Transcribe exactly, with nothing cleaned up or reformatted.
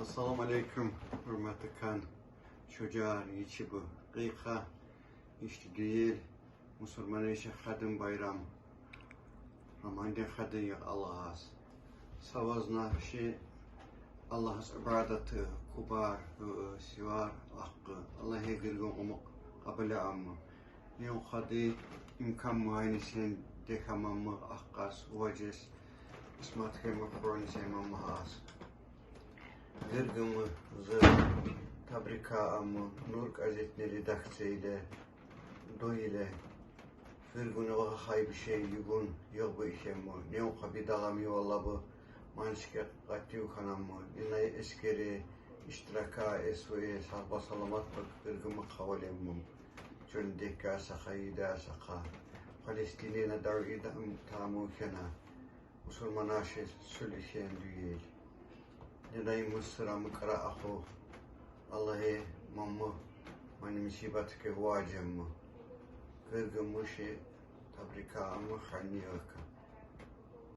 Ассаламу алейкум, гьюрметли къан. Шу чарны ичи бу къыйыкъа, ишди дюйел, мусурман иши къадим байрам. Рамазан къадим йыкъ Аллагьас. Саваз нагьши Аллагьас ибадаты, кубар, ы, сивар, акъы. Аллагь гьар гюн умукъ къабул амма. Неюн къади имкан муайнисен декамаммы акъас, важес, исмат хемми хронисен маммы аз. Гьар гюн зы табрика амма, Нур газетни редакция иле, дуй иле. Гьар гюн вагъа хай бир шей югъун, югъ бу ишемми. Неюн къаби дагъами валлагь бу, маншке къатив ханаммы. Инай эскери иштирака, эсве, сагъ ба саламат бак, гьар гюн къавалемми. Чун декка сакъа, ида сакъа. Палестинена дав идам таму кена. Мусурман аши суль ишен дюйел. Недай мусурамы къара аху. Аллагье маммы, мани мусибатке важемми. Гьар гюн муши табрика амма ханни йыкъа.